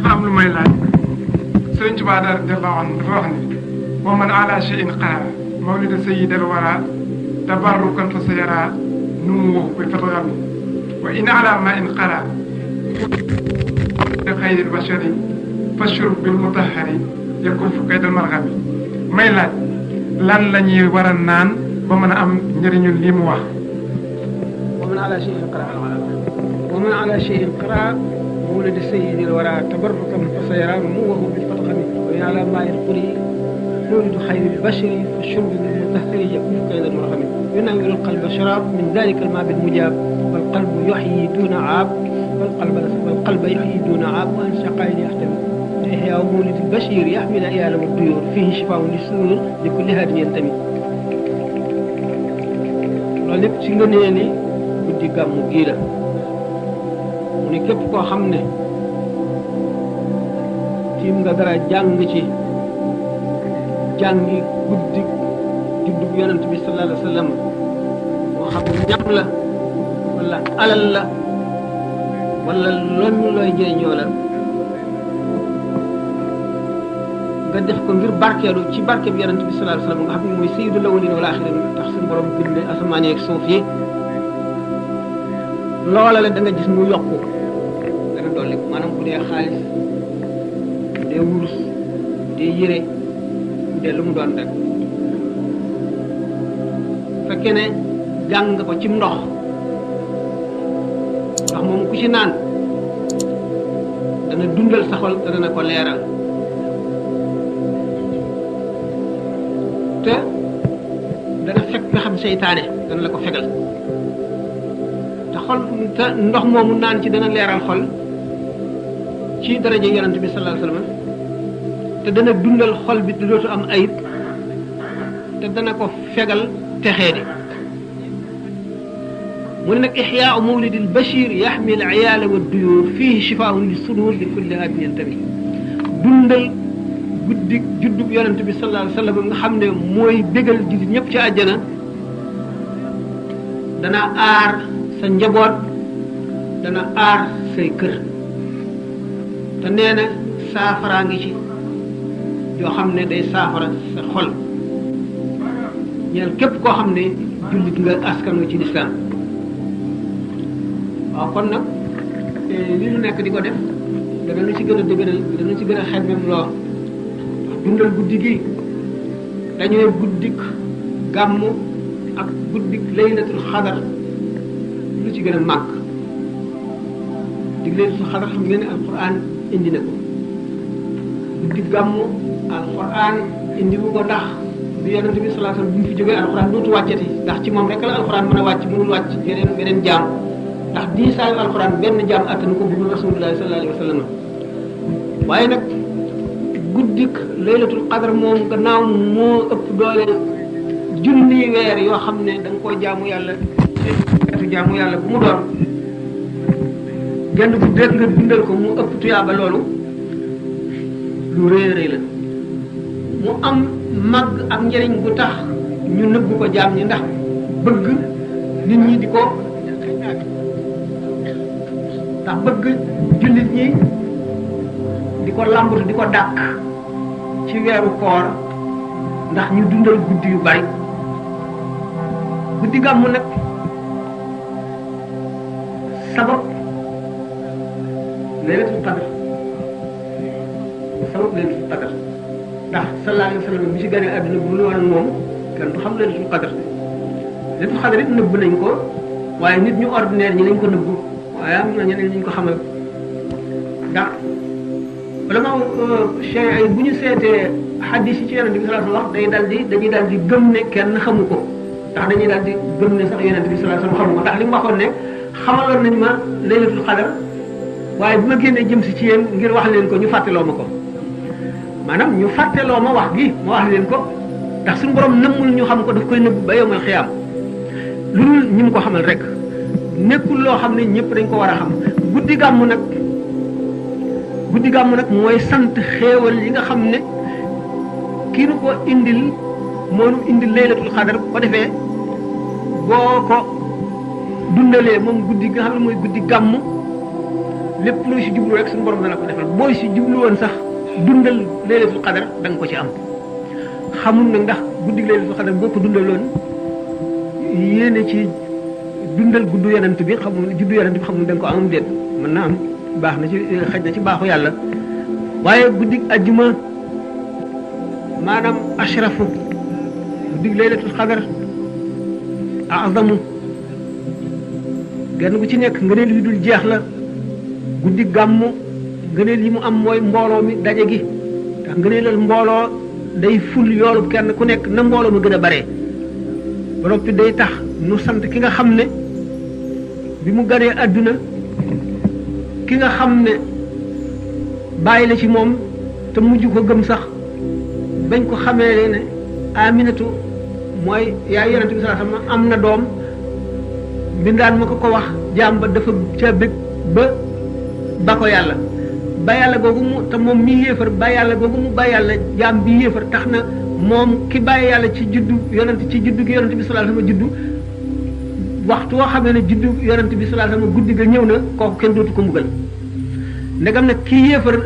dafa am lu may laaj Sëriñ Tuubaa radiyallaahu anhu dafa wax ni wa man ala shay'in qara mawlida sayyidil wara tabarrukan fa sayara numuhu bil fatami wa in ala ma in qara xayril bashari fashur bil mutahhari yakun fu kaydal marghami may laaj lan la ñuy war a naan ba mën a am njëriñu lii mu wax. wa man ala shay'in qara wa man ala shay'in qara مولد السيد الورى تبركا فسيرى نموه بالفتخم وإن على ماء القري مولد خير البشر فالشرب بالمطهر يكون كيد المرغم يناول القلب شراب من ذلك الماء بالمجاب والقلب يحيي دون عاب والقلب يحيي دون عاب وأن شقائد يحتمل إحياء مولد البشير يحمل العيال والديور فيه شفاء للصدور لكل هاد ينتمي loolu lépp ci ngëneel li guddi gàmmu gii la mu ne képp koo xam ne tiim nga dara jàng ci jàngi guddi juddub yonent bi sallallahu alayhi wa sallam moo xam ñam la wala alal la wala loolu looy jëriñoo la nga def ko ngir barkeelu ci barke bi yonent bi sallallahu alayhi wa sallam nga xam ne mooy sayyidul awwalin wal axirin tax suñu borom bind asamaan ak suuf yi loola la da nga gis mu yokku dana dolli maanaam bu dee xaalis bu dee wurus bu dee yére bu dee lu mu doon rek fekkee ne jàng nga ko ci ndox ndax moom ku ci naan dana dundal sa xol dana ko leeral te dana fekk nga xam seytaane dana la ko fegal te xol te ndox moomu naan ci dana leeral xol ci daraja yonent bi sallallahu alayhi wasallam te dana dundal xol bi te dootu am ayib te dana ko fegal texee di mu ne nag ixyaau mawlidil bashir yaxmi al iyaala wa duyur fihi shifaun li sudur li kulli haadin yantabi dundal guddi juddub yonent bi sallallahu alayhi wasallam nga xam ne mooy bégal jullit ñëpp ci àjjana dana aar sa njaboot dana aar say kër te nee na saafaraa ngi ci yoo xam ne day saafara sa xol ñeel képp koo xam ne jullit nga askan nga ci lislaam waaw kon nag li ñu nekk di ko def dana lu ci gën a dëgëral dana ci gën a xemmem loo dundal guddi gi dañuy guddik gàmmu ak guddik laylatul xadar lu ci gën a màgg dig laylatul xadar xam ngeen ne alquran indi na ko guddi gàmmu alquran indi wu ko ndax bi yonent bi sallallahu alayhi wasallam bi mu fi jógee alquran dootu wàccati ndax ci moom rek la alquran mën a wàcc mënul wàcc beneen jaam ndax diisaayu alquran benn jaam attanu ko budul rasulullahi sallallahu alayhi wasallam waaye nag guddik laylatul qadr moom gannaaw moo ëpp doole junni weer yoo xam ne da nga koy jaamu yàlla xeetu jaamu yàlla bu mu doon genn guddi rek nga dundal ko mu ëpp tuyaaba loolu lu rëy rëy la mu am màgg ak njëriñ bu tax ñu nëbbu ko jaam ñi ndax bëgg nit ñi di ko ndax bëgg jullit ñi di ko làmbatu di ko dàq ci weeru koor ndax ñu dundal guddi yu bari guddi gàmmu nag sabab laylatul qadr sabab laylatul qadr ndax sallallahu alayhi wa sallam bi ci gane àdduna bu lu woon moom kenn du xam laylatul qadr laylatul qadr it nëbb nañ ko waaye nit ñu ordinaire ñi lañ ko nëbb waaye am na ñeneen ñu ko xamal ndax vraiment chey ay bu ñu seetee xaddis yi ci yonent bi sallallahu alayhi wasallam wax dañuy daal di gëm ne kenn xamu ko ndax dañuy daal di gëm ne sax yonent bi sallallahu alayhi wasallam xamu ko ndax li mu waxoon ne xamaloon nañ ma laylatul qadr waaye bi ma génnee jëm si ci yéen ngir wax leen ko ñu fàtteloo ma ko maanaam ñu fàtteloo ma wax gi ma wax leen ko ndax suñu borom nëmmul ñu xam ko daf koy nëbb ba yowmal xiyaam lu dul ñi mu ko xamal rek nekkul loo xam ne ñëpp dañ ko war a xam guddi gàmmu nag mooy sant xéewal yi nga xam ne kii nu ko indil moo nu indil laylatul xadar bu ko defee boo ko dundalee moom guddi nga xam ne mooy guddi gàmmu lépp looy si jublu rek suñu borom dana ko defal booy si jublu woon sax dundal laylatul qadar da nga ko ci am xamul nag ndax guddi laylatul qadar boo ko dundaloon yéene ci dundal guddu yonent bi xamul juddu yonent bi xamul da nga ko amam déet mën na am baax na ci xaj na ci baaxu yàlla waaye guddi ajjuma maanaam ashrafu guddi laylatul qadar azamu genn gu ci nekk ngëneel yu dul jeex la guddi gàmmu ngëneel yi mu am mooy mbooloo mi daje gi ndax ngëneelal mbooloo day ful yoolu kenn ku nekk na mbooloo mi gën a bare ba noppi day tax nu sant ki nga xam ne bi mu ganee àdduna ki nga xam ne bàyyi la ci moom te mujj ko gëm sax bañ ko xamee ne Aminatu mooy yaay yonent bi sallallahu alayhi wasallam am na doom mbindaan ma ko wax jaam ba dafa ca bëgg ba ko yàlla ba yàlla googu mu te moom mi yéefar ba yàlla googu mu ba yàlla jaam bi yéefar tax na moom ki bàyyi yàlla ci juddu yonent ci juddu gi yonent bi sallallahu alayhi wasallam juddu waxtu woo xamee ne juddu yonent bi sallallahu alayhi wasallam guddi ga ñëw na kooku kenn dootu ko mbugal ndegam nag kii yéefar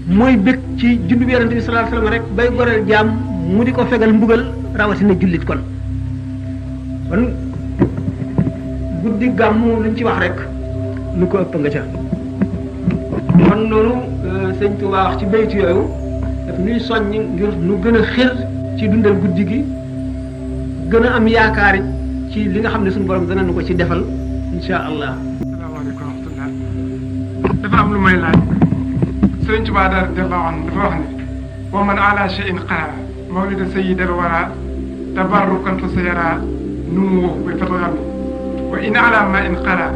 mooy bëgg ci juddu bi yonent bi sallallahu alayhi wasallam rek bay goreel jaam mu di ko fegal mbugal rawatina jullit kon guddi gàmmu luñ ci wax rek lu ko ëpp nga ca kon noonu sëñ Tuba wax ci baytu yooyu daf ñuy soññ ngir nu gën a xir ci dundal guddi gi gën a am yaakaar ci li nga xam ne suñu borom dana nu ko ci defal insha allah. asalaamaaleykum wa rahmatullah dafa am lu may laaj sëñ Tuba radiyallahu anhu dafa wax ne wa man ala shay'in qara mawlida sayyidil wara tabarrukan fa sayara numuhu bil fatayami wa in ala ma in qara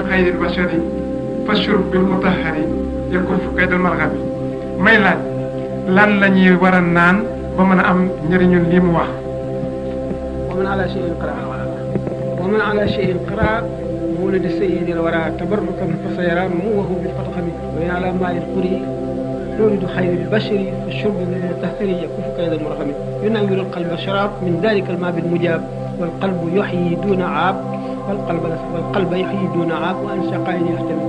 xayril bashari fashurb bil mutahhari yakuffu kaydal marghabi may laaj lan la ñuy war a naan ba mën a am njëriñu lii mu wax. wa man ala shay'in qara wa man ala shay'in qara mawlid sayyidil wara tabarrukan fa sayara numuhu bil fatayami wa in ala ma in quri مولد خير البشر فالشرب بالمطهر يكف كيد المرغم ينور القلب شراب من ذلك الماء بالمجاب والقلب يحيي دون عاب والقلب يحيي دون عاب وأن شقائن يحتمل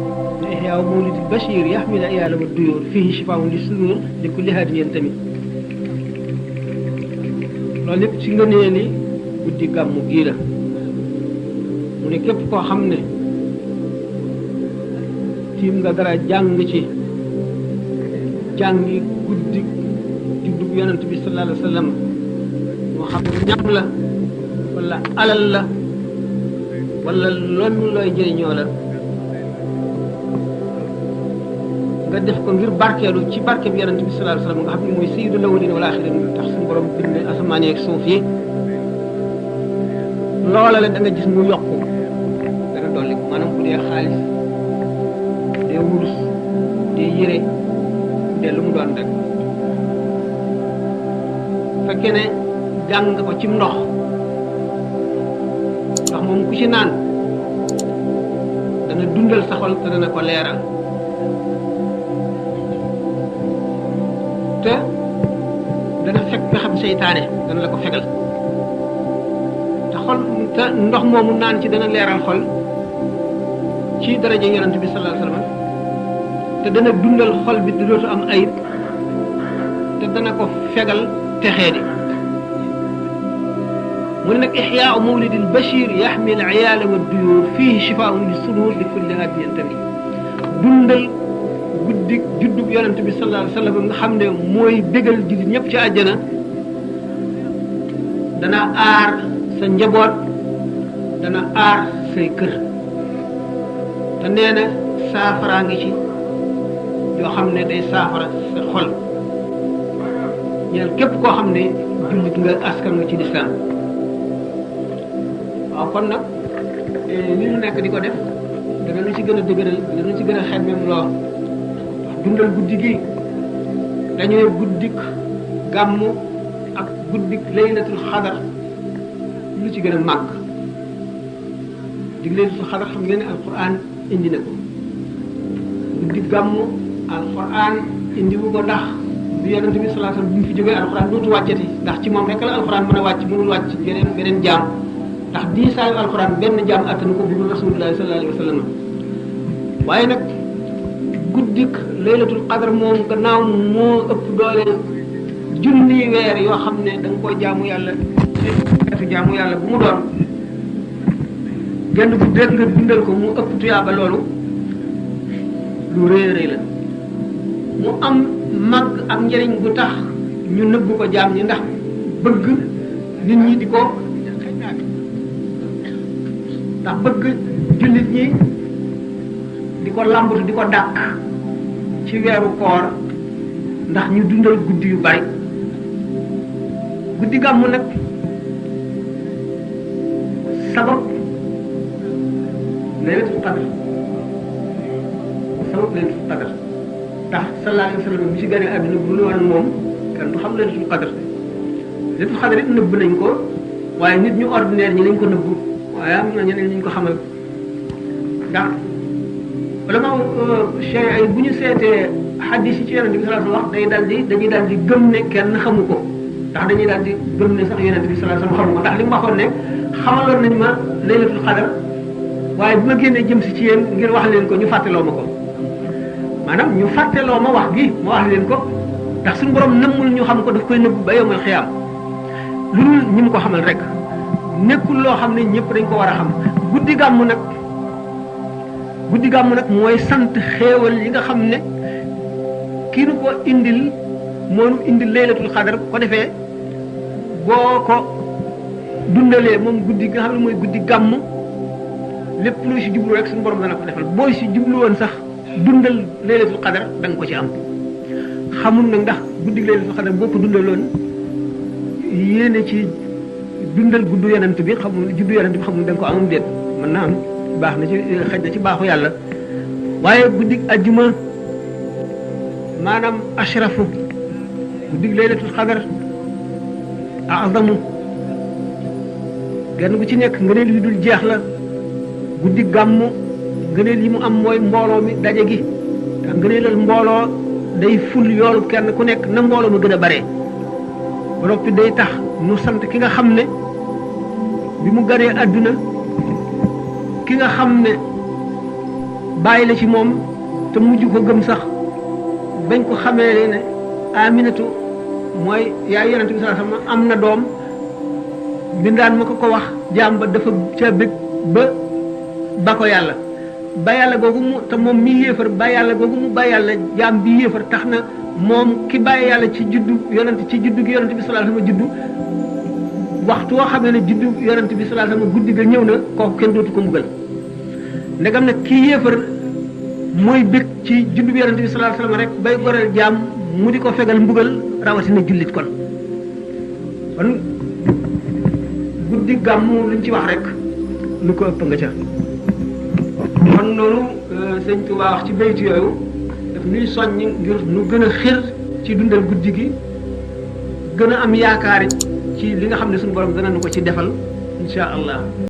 إحياء مولد البشير يحمل الأيال والديور فيه شفاء للصدور لكل هاد ينتمي loolu lépp ci nga nee ni guddi gàmmu gii la mu ne képp koo xam ne tiim nga dara jàng ci jàngi guddi juddug yonent bi sallallahu alayhi wa sallam moo xam ne ñam la wala alal la wala loolu looy jëriñoo la nga def ko ngir barkeelu ci barke bi yonent bi sallallahu alayhi wa sallam nga xam ne mooy sayyidul awwalin wal axirin tax suñu borom bind asamaan ak suuf yi loola la da nga gis mu yokku dana dolli maanaam bu dee xaalis dee wurus dee yére te lu mu doon rek fekkee ne jàng nga ko ci ndox moom ku ci naan dana dundal sa xol te dana ko leeral te dana fekk nga xam seytaane dana la ko fegal te xol te ndox moomu naan ci dana leeral xol ci daraja yonent bi sallallahu alayhi wasallam te dana dundal xol bi di dootu am ayib te dana ko fegal texee di mu ne nag ixyaau mawlidil bashir yaxmil iyaala wa duyuur fiihi shifaa'un li sudur li kulli haadin yantami dundal guddi juddub yonent bi sallallahu alayhi wa sallam nga xam ne mooy bégal jullit ñëpp ci àjjana dana aar sa njaboot dana aar say kër te nee na saafaraa ngi ci yoo xam ne day saafara sa xol ñeel képp koo xam ne jullit nga askan nga ci lislaam waaw kon nag li ñu nekk di ko def dana lu ci gën a dëgëral dana lu ci gën a xemmem loo dundal guddi gi dañuy guddik gàmmu ak guddik laylatul xadar lu ci gën a màgg dig laylatul xadar xam ngeen ne alquran indi na ko guddi gàmmu alquran indi wu ko ndax bi yonente bi sallallahu alayhi wasallam bi mu fi jógee alquran dootu wàccati ndax ci moom rek la alquran mën a wàcc mënul wàcc beneen jaam ndax diisaayu alquran benn jaam attanu ko bu dul rasulullahi sallallahu alayhi wasallam waaye nag guddik laylatul qadr moom gannaaw moo ëpp doole junni weer yoo xam ne da nga koy jaamu yàlla xeetu jaamu yàlla bu mu doon genn bu dégg nga dundal ko mu ëpp tuyaaba loolu lu rëy rëy la mu am mag ak njëriñ bu tax ñu nëbb ko jaam ñi ndax bëgg nit ñi di ko ndax bëgg jullit ñi di ko làmbatu di ko dàq ci weeru koor ndax ñu dundal guddi yu bari guddi gàmmu nag sabab laylatul qadr sabab laylatul qadr ndax sallallahu alayhi wa sallam bi ci gane àdduna bu lu woon moom kenn du xam laylatul qadr laylatul qadr it nëbb nañ ko waaye nit ñu ordinaire ñi lañ ko nëbb waaye am na ñeneen ñu ko xamal ndax ulama sharia yi bu ñu seetee xaddis yi ci yonente bi sallallahu alayhi wa sallam wax dañuy daal di gëm ne kenn xamu ko ndax dañuy daal di gëm ne sax yonente bi sallallahu alayhi wa sallam xamu ko ndax li mu waxoon ne xamaloon nañ ma laylatul qadr waaye bi ma génnee jëm si ci yéen ngir wax leen ko ñu fàtteloo ma ko maanaam ñu fàtteloo ma wax gi ma wax leen ko ndax suñu borom nëmmul ñu xam ko daf koy nëbb ba yowmal xiyaam lu dul ñi mu ko xamal rek nekkul loo xam ne ñëpp dañ ko war a xam guddi gàmmu nag mooy sant xéewal yi nga xam ne kii nu ko indil moo nu indil laylatul xadar ko defee boo ko dundalee moom guddi nga xam ne mooy guddi gàmm lépp lu si jublu rek suñu borom dana ko defal booy si jublu woon sax dundal laylatul xadar da nga ko ci am xamul nag ndax guddi laylatul xadar boo ko dundaloon yéene ci dundal guddu yonent bi xamul juddu yonent bi xamul da nga ko amul déet mën naa am baax na ci xëj na ci baaxu yàlla waaye guddi ajjuma maanaam ashrafu guddi laylatul xadar azamu genn gu ci nekk ngëneel yu dul jeex la guddi gàmmu ngëneel yi mu am mooy mbooloo mi daje gi ndax ngëneelal mbooloo day ful yoolu kenn ku nekk na mbooloo ma gën a bare ba noppi day tax nu sant ki nga xam ne bi mu ganee àdduna ki nga xam ne bàyyi la ci moom te mujj ko gëm sax bañ ko xamee ne Aminatu mooy yaay yonent bi sallallahu alayhi wasallam am na doom bindaan ma ko wax jaam ba dafa ca bëgg ba ko yàlla ba yàlla googu mu te moom mi yéefar ba yàlla googu mu ba yàlla jaam bi yéefar tax na moom ki bàyyi yàlla ci juddu yonent ci juddu gi yonent bi sallallahu alayhi wasallam juddu waxtu woo xamee ne juddu yonent bi sallallahu alayhi wasallam guddi ga ñëw na kooku kenn dootu ko mbugal ndegam nag kii yéefar mooy bëgg ci juddu bi yonent bi sallallahu alayhi wasallam rek bay goreel jaam mu di ko fegal mbugal rawatina jullit kon guddi gàmmu luñ ci wax rek lu ko ëpp nga ca kon noonu sëñ Tuubaa wax ci baytu yooyu daf ñuy soññ ngir nu gën a xir ci dundal guddi gi gën a am yaakaar ci li nga xam ne suñu borom dana nu ko ci defal insha allah